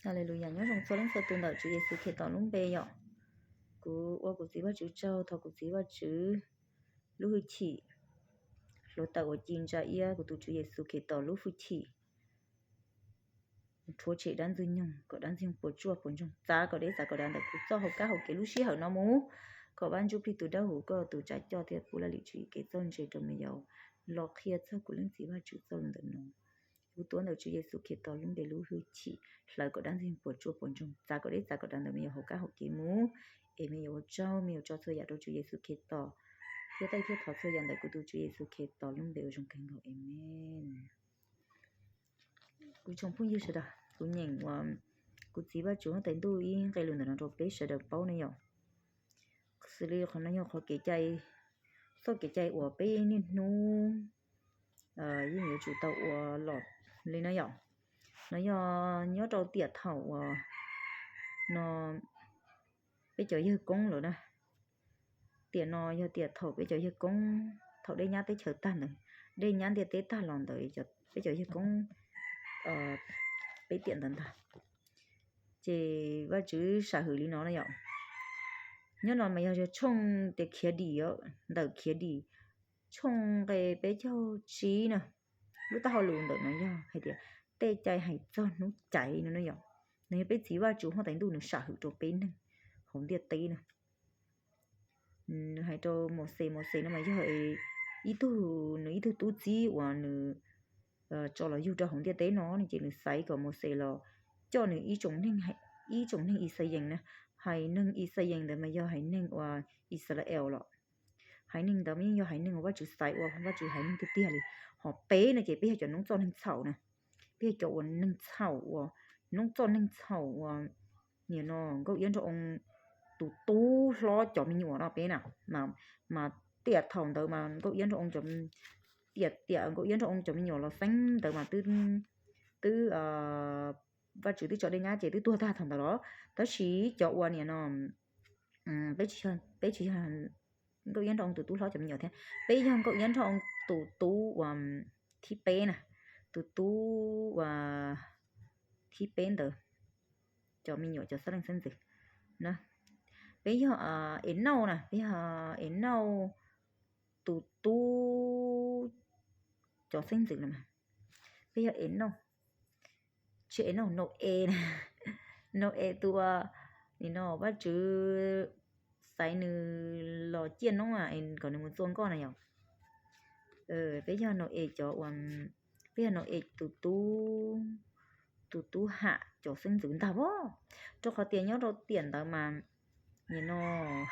Haleluya, nyob zoo txhua leej txhua tus ntawm Tswv Yexus Khetos lub npe yom. Kuv ua kuv txiv Vajtswv tsaug, thov kuv txiv Vajtswv lub hwj chim hluav taws uas ci ntsa iab kuv tus Tswv Yexus Khetos lub hwj chim rhuav tshem dab ntxwg nyoog, kom dab ntxwg nyoog puas tsuaj puas ntsoog, txav kom deb txav kom dav ntawm kuv txoj hauv kab hauv kev lub sij hawm no mus, kom Vaj Ntsuj Plig tus Dawb Huv koj tus tsav coj thiaj pub laj lim tswv yim kev txawj ntse rau me nyuam yaus los qhia txog kuv leej txiv Vajtswv txoj lus ntawm no. Kuv tuav ntawm Tswv Yexus Khetos lub npe lub hwj chim hlawv kom dab ntxwg nyoog puas tsuaj puas ntsoog, txav kom deb txav kom dav ntawm me nyuam yaus hauv kab hauv kev mus. Es me nyuam ua tsaug, me nyuam tso txhua yam rau Tswv Yexus Khetos, thiab taij thiab thov txhua yam ntawm kuv tus Tswv Yexus Khetos lub npe uas zoo kawg nkaus, amees. Kuv tsoom phooj ywg sawv daws, kuv nyeem uas kuv txiv Vajtswv Huab Tais Ntuj ib nqe lus ntawm no rau peb sawv daws paub ne yom. Xws li qhov no yog qhov kev cai, txoj kev cai uas peb niaj hnub yeej yuav tsum tau ua los li no yom. No yog nyob rau tiam thaum uas no peb cov yawg koob lawm na. Tiam no yog tiam thaum peb cov yawg koob, thaum dej nyab teb chaws tag ntawd, dej nyab ntiaj teb tag los ntawd, peb cov yawg koob, peb tiam ntawd ntag. Ces Vajtswv sam hwm li no na yom. Nyob no mas yog tshooj tias khiav dim, ntawm khiav dim, tshooj nqe peb caug tsib na. Lub taub hau lus ntawm no yog hais tias tej cai hais txog hnub caiv no na yom. Nws yog peb txiv Vajtswv Huab Tais Ntuj nws sam hwm rau peb neeg hauv ntiaj teb na. Nws hais rau Mauxes, Mauxes no mas yog ib tug, nws ib tug tub txib uas nws tso los yug rau hauv ntiaj teb no, ces nws xaiv kom Mauxes los coj nws ib tsoom neeg Yixayees na. Hais neeg Yixayees ntawd mas yog haiv neeg uas Yixalayees los. Haiv neeg ntawd yeej yog haiv neeg uas Vajtswv xaiv ua Vajtswv haiv neeg tiag tiag li. Ho peb no ces peb yog cov noob txoj neeg txhaum na. Peb yog cov uas neeg txhaum uas, noob txoj neeg txhaum uas, nim no Nkauj Iab Nraug Oo tus tub hlob cov me nyuam no peb na. Mas tiam thaum ntawd mas Nkauj Iab Nraug Oo, tiam tiam Nkauj Iab Nraug Oo cov me nyuam los xeeb ntawd mas twb, twb Vajtswv twb tso dej nyab ces twb tuag tag thaum ntawd los. Tab sis cov uas nim no peb, peb tsis yog Nkauj Iab Nraug Oo tus tub hlob cov me nyuam thiab, peb yog Nkauj Iab Nraug Oo tus tub uas thib peb na, tus tub uas thib peb ntawd cov me nyuam cov xeeb leej xeeb ntxwv na. Peb yog Enauj na, peb yog Enauj tus tub cov xeeb ntxwv no. Peb yog Enauj, tsis Enauj, Nau-es na. Nau-es tus uas nim no Vajtswv xaiv nws los ciaj noob kom nws mus txua nkoj na yom. Peb yog Nau-es cov uas, peb yog Nau-es tus tub, tus tub Ham cov xeeb ntxwv ntag as. Rau qhov tias nyob rau tiam ntawd mas nim no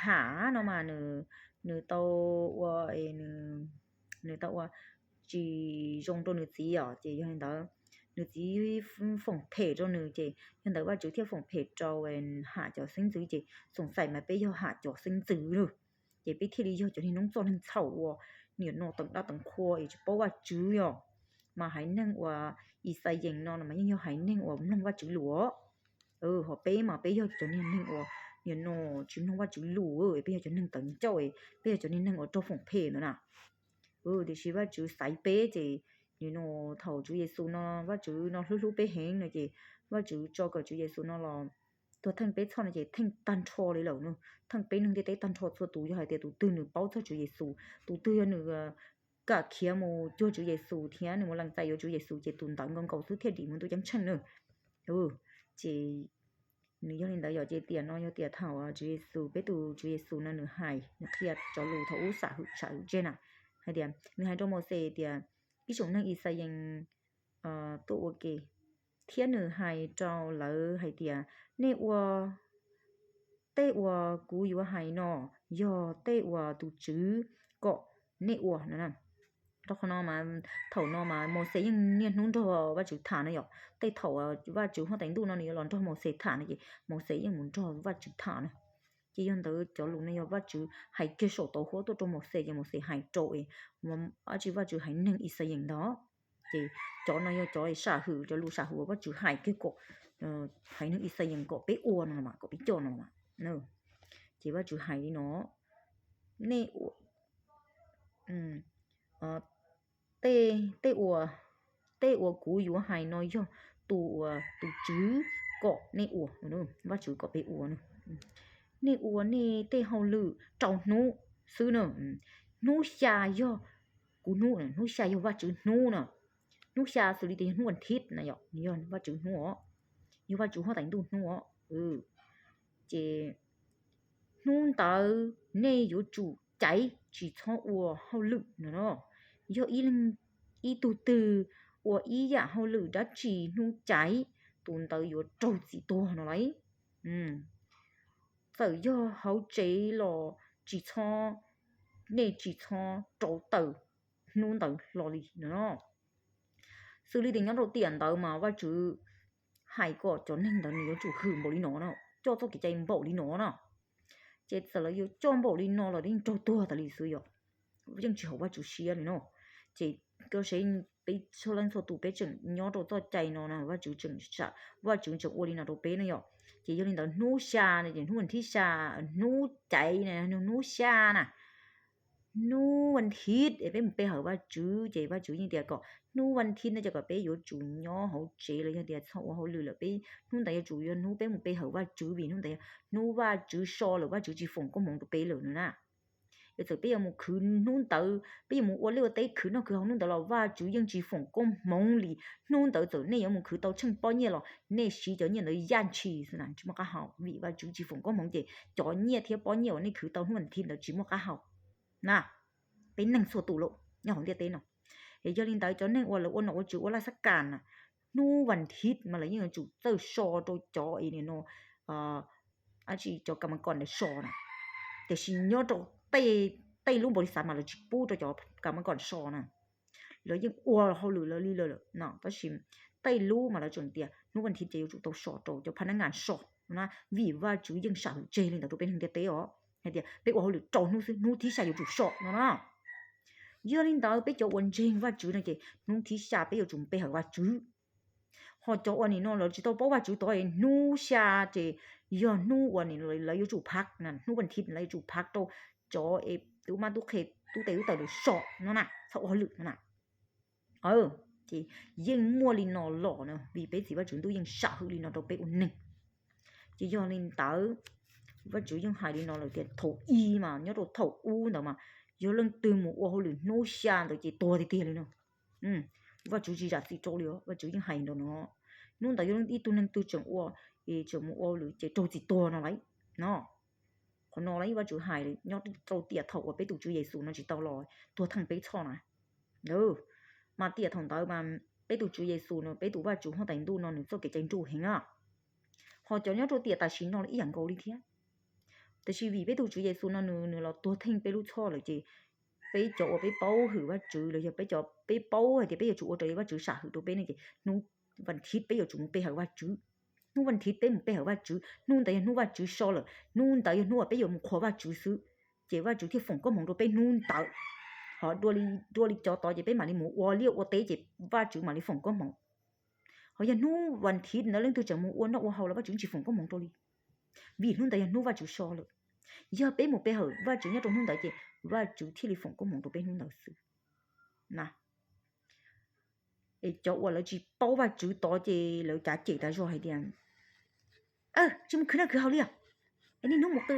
Ham no mas nws, nws tau ua, nws tau ua tsis zoo rau nws txiv os, ces yog li ntawd nws txiv foom phem rau nws, ces yog ntawd Vajtswv thiaj foom phem rau Ham cov xeeb ntxwv, ces xoom xaim mas peb yog Ham cov xeeb ntxwv lawm. Ces peb thiaj li yog cov niag noob txoj neeg txhaum uas nim no teev dab teev qhua es tsis paub Vajtswv yom. Mas haiv neeg uas Yixayees no mas yeej yog haiv neeg uas mloog Vajtswv lus. Ho peb mas peb yog cov niag neeg uas nim no tsis mloog Vajtswv lus, peb yog cov neeg tawv ncauj, peb yog cov niag neeg uas raug foom phem ntawd na. Tiam sis Vajtswv xaiv peb ces nim no thaum Tswv Yexus no Vajtswv no hlub hlub peb heev no ces Vajtswv tso kom Tswv Yexus no los tuag theej peb txhoj no ces theej tag nrho li lawm no. Theej peb neeg ntiaj teb tag nrho txhua tus, yog hais tias tus twg nws paub txog Tswv Yexus, tus twg yog nws kam khiav mus cuag Tswv Yexus thiab nws mus lees txais yuav Tswv Yexus ces tus ntawd nkaus nkaus xwb thiaj dim mus ntuj ceeb tsheej na. Ces nws yog li ntawd yom, ces tiam no yog tiam thaum Tswv Yexus, peb tus Tswv Yexus no nws hais, nws qhia cov lus thaum ub sam hwm sam hwm tseg na, hais tias nws hais rau Mauxes tias ib tsoom neeg Yixayees tuaj ua ke, thiab nws hais rau lawv hais tias nej ua, tej uas kuv yuav hais no yog tej uas tus Tswv kom nej ua no. Rau qhov no mas thaum no mas Mauxes yeej niaj hnub nrog Vajtswv tham no yom. Tej thaum Vajtswv Huab Tais Ntuj no nws yuav los nrog Mauxes tham no ces Mauxes yeej mus nrog Vajtswv tham na. Ces yog ntawd cov lus no yog Vajtswv hais kiag saum tauv huab tuaj rau Mauxes ces Mauxes hais rau es dab tsi Vajtswv haiv neeg Yixayees ntag. Ces cov no yog cov sam hwm, cov lus sam hwm uas Vajtswv hais kiag kom haiv neeg Yixayees kom peb ua no mas, kom peb coj no mas. Ces Vajtswv hais li no, nej ua, tej, tej uas kuv yuav hais no yog tus uas tus Tswv kom nej ua, Vajtswv kom peb ua, nej ua nej tej hauj lwm rau hnub xwb na. Hnub xya yog kuv hnub, hnub xya yog Vajtswv hnub na. Hnub xya xws li tias yog hnub vas thiv na, yog Vajtswv hnub os, yog Vajtswv huab tais ntuj hnub os. Ces hnub ntawd nej yuav tsum caiv tsis txhob ua hauj lwm no. Yog ib tug twg ua ib yam hauj lwm dab tsi hnub caiv, tus ntawd yuav raug txim tuag no lauj. Txawm yog hauv tsev los tsis txhob, nej tsis txhob rauv taws hnub ntawd hlo li no. Xws li tias nyob rau tiam ntawd mas Vajtswv hais kom cov neeg ntawd nws yuav tsum hwm npaum li no no, coj txoj kev cai npaum li no no. Ces txawm lawv yuav coj npaum li no los yeej raug tuag tas li xwb yom. Yeej tsis haum Vajtswv siab li no. Ces koj saib, peb txhua leej txhua tus peb tseem nyob rau txoj cai no na, Vajtswv tseem, Vajtswv tseem ua li no rau peb no yom. Ces yog li ntawd hnub xya no ces hnub vas thiv xya, hnub caiv na, hnub xya na, hnub vas thiv es peb mus pe hawm Vajtswv ces Vajtswv yeej tias kom hnub vas thiv no ces kom peb yuav tsum nyob hauv tsev los yog tias txhob ua hauj lwm lawm, peb hnub ntawd yuav tsum yog hnub peb mus pe hawm Vajtswv vim hnub ntawd yog hnub Vajtswv so lawm, Vajtswv tsis foom koob hmoov rau peb lawm no na. Yog txawm peb yuav mus khwv hnub ntawd, peb yuav mus ua liaj ua teb khwv noj khwv haus hnub ntawd los Vajtswv yeej tsis foom koob hmoov li. Hnub ntawd txawm nej yuav mus khwv tau tsheej pob nyiaj los nej siv cov nyiaj ntawd yaj ntshis xwb na, tsis muaj qab hau vim Vajtswv tsis foom koob hmoov ces cov nyiaj thiab pob nyiaj uas nej khwv tau hnub vas thiv ntawd tsis muaj qab hau na. Peb neeg txhua tus lawm nyob hauv ntiaj teb no. Es yog li ntawd cov neeg uas lawv ua nom ua tswv ua laj xab kas na, hnub vas thiv mas lawv yeej yuav tsum txawj so rau cov es nim no, dab tsi, cov kam mas kom ntawd so na. Tiam sis nyob rau tej lub npaus lis xav mas lawv tsis pub rau cov kam mas kom so na. Lawv yeej ua hauj lwm lawv li lawm no, tab sis tej lub mas lawv tseem tias hnub vas thiv ces yuav tsum tau so rau cov phab nab ngas so no na, vim Vajtswv yeej sam hwm tseg li ntawd rau peb neeg ntiaj teb os, hais tias peb ua hauj lwm rau hnub xwb, hnub thib xya yuav tsum so no na. Yog li ntawd peb cov uas ntseeg Vajtswv no ces hnub thib xya peb yuav tsum pe hawm Vajtswv. Ho cov uas nim no lawv tsis tau paub Vajtswv tod es hnub xya ces yog hnub uas nim lawv yuav tsum phav, hnub vas thiv lawv yuav tsum phav rau cov es tub mab tub qhe tub tes tub taw lawv so no na, txhob ua hauj lwm no na. Ces yeej muaj li no los na, vim peb txiv Vajtswv ntuj yeej sam hwm li no rau peb ua neeg. Ces yog li ntawd, Vajtswv yeej hais li no lawm tias thaum ub mas, nyob rau thaum ub ntawd mas, yog leej twg mus ua hauj lwm hnub xya ntawd ces tuag tiag tiag li no. Vajtswv tsis zam txim rau li os, Vajtswv yeej hais li no. Hnub ntawd yog ib tug neeg twg tseem ua, tseem mus ua hauj lwm ces raug txim tuag no lauj. No, qhov no los Vajtswv hais nyob rau tiam thaum uas peb tus Tswv Yexus no tsis tau los tuag theej peb txhoj na. Mas tiam thaum ntawd mas peb tus Tswv Yexus no, peb tus Vajtswv huab tais ntuj no nws txoj kev cai nruj heev na. Ho cov nyob rau tiam tam sim no los ib yam nkaus li thiab. Tiam sis vim peb tus Tswv Yexus no nws, nws los tuag theej peb lub txhoj lawm ces peb cov uas peb paub hwm Vajtswv los yog peb cov peb paub hais tias peb yuav tsum ua raws li Vajtswv sam hwm rau peb ne ces hnub vas thiv peb yuav tsum mus pe hawm Vajtswv. Hnub vas thiv peb mus pe hawm Vajtswv, hnub ntawd yog hnub Vajtswv so lawm, hnub ntawd yog hnub uas peb yuav mus qhuas Vajtswv xwb, ces Vajtswv thiaj foom koob hmoov rau peb hnub ntawd. Ho dua li cov tod ces peb mam li mus ua liaj ua teb ces Vajtswv mam li foom koob hmoov. Ho yog hnub vas thiv ntawd leej twg tseem mus ua noj ua haus los Vajtswv tsis foom koob hmoov rau li, vim hnub ntawd yog hnub Vajtswv so lawm. Yog peb mus pe hawm Vajtswv nyob rau hnub ntawd ces Vajtswv thiaj li foom koob hmoov rau peb hnub ntawd xwb na. Es cov uas lawv tsis paub Vajtswv tod ces lawv cav cem tas zog hais tias, tsis mus khwv noj khwv haus li os, niaj hnub mus qw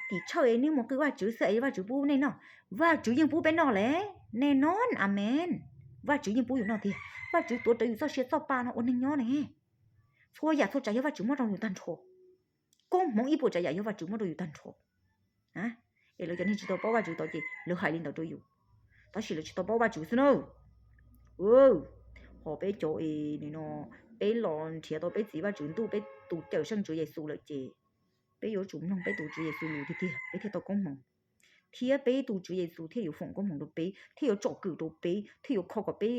tim church, niaj hnub mus qw Vajtswv xwb es Vajtswv pub nej noj. Vajtswv yeej pub peb noj li, nej no, amees. Vajtswv yeej pub yus noj tiag, Vajtswv tuav rawv yus txoj sia txoj pa no ua neeg nyob ne. Txhua yam txhua tsav yog Vajtswv muab rau yus tag nrho. Koob hmoov ib puas tsav yam yog Vajtswv muab rau yus tag nrho. Es lawv cov neeg tsis tau paub Vajtswv tod ces lawv hais li ntawd rau yus, tab sis lawv tsis tau paub Vajtswv xwb na. Ho peb cov es nim no peb los nrhiav tau peb txiv Vajtswv ntuj, peb tus cawm seej Tswv Yexus lawm ces peb yuav tsum mloog peb tus Tswv Yexus lus tiag tiag peb thiaj tau koob hmoov, thiab peb tus Tswv Yexus thiaj yuav foom koob hmoov rau peb, thiaj yuav tsom kwm rau peb, thiaj yuav kho kom peb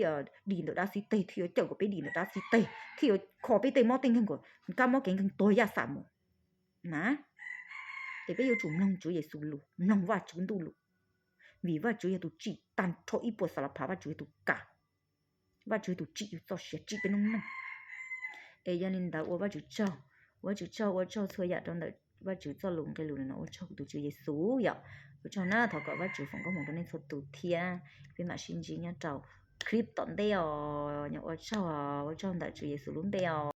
dim ntawm dab xib teg, thiaj yuav cawm kom peb dim ntawm dab xib teg, thiaj yuav kho peb tej mob tej nkeeg kom kab mob kev nkeeg tuag yaj xam mus na. Es peb yuav tsum mloog Tswv Yexus lus, mloog Vajtswv ntuj lus, vim Vajtswv yog tus tsim tag nrho ib puas xav la phav, Vajtswv yog tus kam, Vajtswv yog tus tsim yus txoj sia, tsim peb noob neej. Es yog li ntawd ua Vajtswv tsaug, ua Vajtswv tsaug, ua tsaug txhua yam rau ntawm Vajtswv txoj lus nqe lus no, ua tsaug tus Tswv Yexus yom. Ua tsaug na, thov kom Vajtswv foom koob hmoov rau nej txhua tus thiab peb mam sib ntsib nyob rau clip tom ntej os. Ua tsaug, ua tsaug ntawm Tswv Yexus lub npe os.